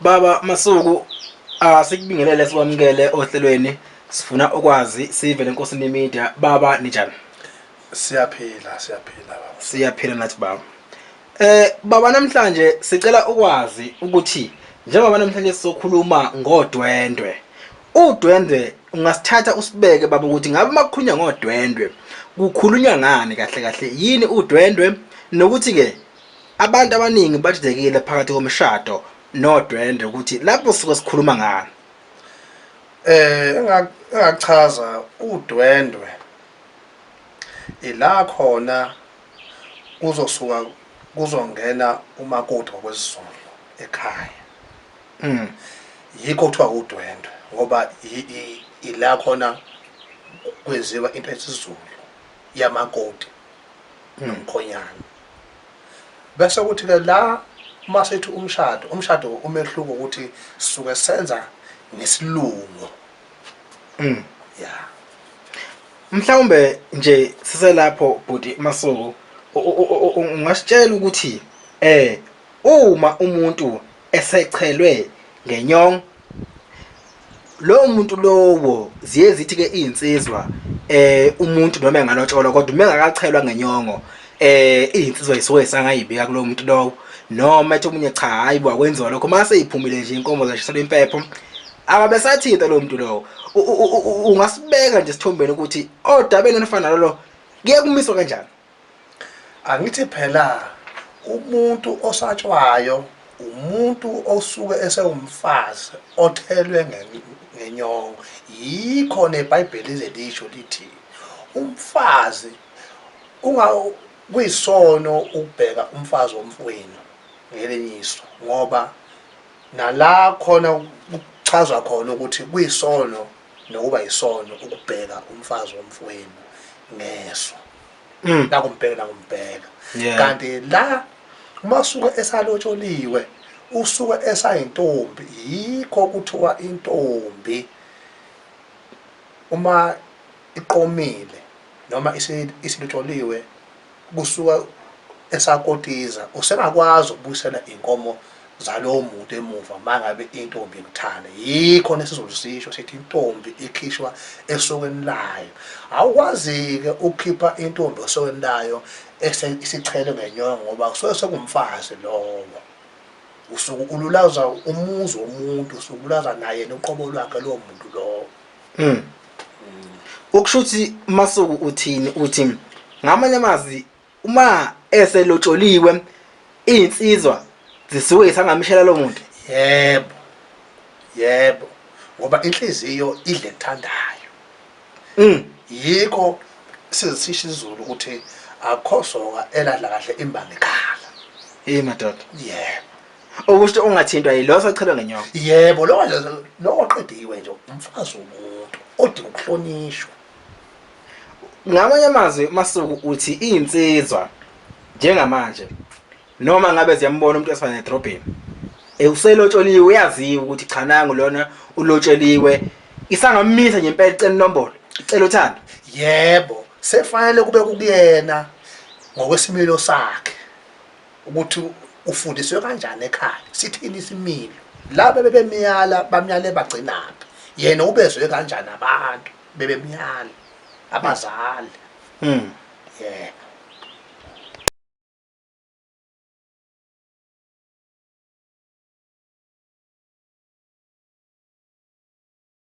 Baba Masuku, asikubingelele sikwamukele ohlelweni sifuna ukwazi sive leNkosini Media. Baba ninjani? Siyaphila, siyaphila baba. Siyaphila nathi baba. Baba namhlanje sicela ukwazi ukuthi njengoba namhlanje sizokhuluma ngodwendwe. Udwendwe ungasithatha usibeke baba ukuthi ngabe makukhulunywa ngodwendwe kukhulunywa ngani kahle kahle, yini udwendwe, nokuthi ke abantu abaningi badidekile phakathi komshado nodwendwe ukuthi lapho sisuke sikhuluma ngani. Engakuchaza udwendwe ila khona kuzosuka kuzongena umakoti ngokwesiZulu ekhaya. Yikho kuthiwa udwendwe ngoba ila khona kwenziwa into yesiZulu yamakoti nomkhonyana. Bese kuthi ke la uma sethi umshado, umshado umehluko ukuthi sisuke senza ngesilungu. Ya. Mhlawumbe nje siselapho bhuti Masuku, ungasitshela ukuthi uma umuntu esechelwe ngenyongo, lowo muntu lowo ziye zithi ke izinsizwa umuntu noma engalotsholwa kodwa uma engakachelwa ngenyongo izinsizwa zisuke zisangayibika kulowo muntu lowo, noma ethi omunye cha hayi bo akwenziwa lokho, mase iphumile nje inkomo zashiselwa impepho akabesathinta lowo muntu lowo. Ungasibeka nje sithombeni ukuthi odabeni olufana nalolo kuye kumiswa kanjani? Angithi phela umuntu osatshwayo umuntu osuke esewumfazi othelwe ngenyongo. Yikho neBhayibheli lize lisho lithi umfazi kuyisono ukubheka umfazi womfowenu ngelinye iso, ngoba nala khona kuchazwa khona ukuthi kuyisono nokuba yisono ukubheka umfazi womfowenu ngeso. Nakumbheka nakumbheka. Kanti la uma suke esalotsholiwe usuke esayintombi, yikho kuthiwa intombi uma iqomile noma isilotsholiwe kusuka esakotiza usengakwazi ukubuyisela inkomo zalowo muntu emuva mangabe intombi ikuthanda. Yikho nesiZulu sisho sithi intombi ikhishwa esokweni layo. Awukwazi-ke ukukhipha intombi esokweni layo isichele ngenyongo ngoba kusuke sekumfazi lowo. Usuke ululaza umuzi womuntu, usuke ululaza naye noqobo lwakhe lowo muntu lowo. Ukusho ukuthi Masuku uthini, uthi ngamanye amazwi uma eselotsholiwe iy'nsizwa zisuke zisangamshela lo muntu? Yebo, yebo, ngoba inhliziyo idla ekuthandayo. Yikho sizisisho isiZulu ukuthi akukho soka eladla kahle imbangi ikhala. Hey madoda. Yebo. Okusho ungathintwa yilo osachelwe ngenyoka. Yebo, lo nje lo oqediwe nje umfazi womuntu odinga ukuhlonishwa. Ngamanye amazwi Masuku uthi iy'nsizwa njengamanje noma ngabe ziyambona umuntu esifana edrobheni uselotsholiwe, uyaziwa ukuthi cha nangu lona ulotsheliwe, isangamisa nje impela icela inombolo, icela uthando. Yebo, sefanele kube kukuyena ngokwesimilo sakhe ukuthi ufundiswe kanjani ekhaya, sithini isimilo, laba bebemyala bamyale bagcinaphi, yena ubezwe kanjani abantu bebemyala abazali. Yebo.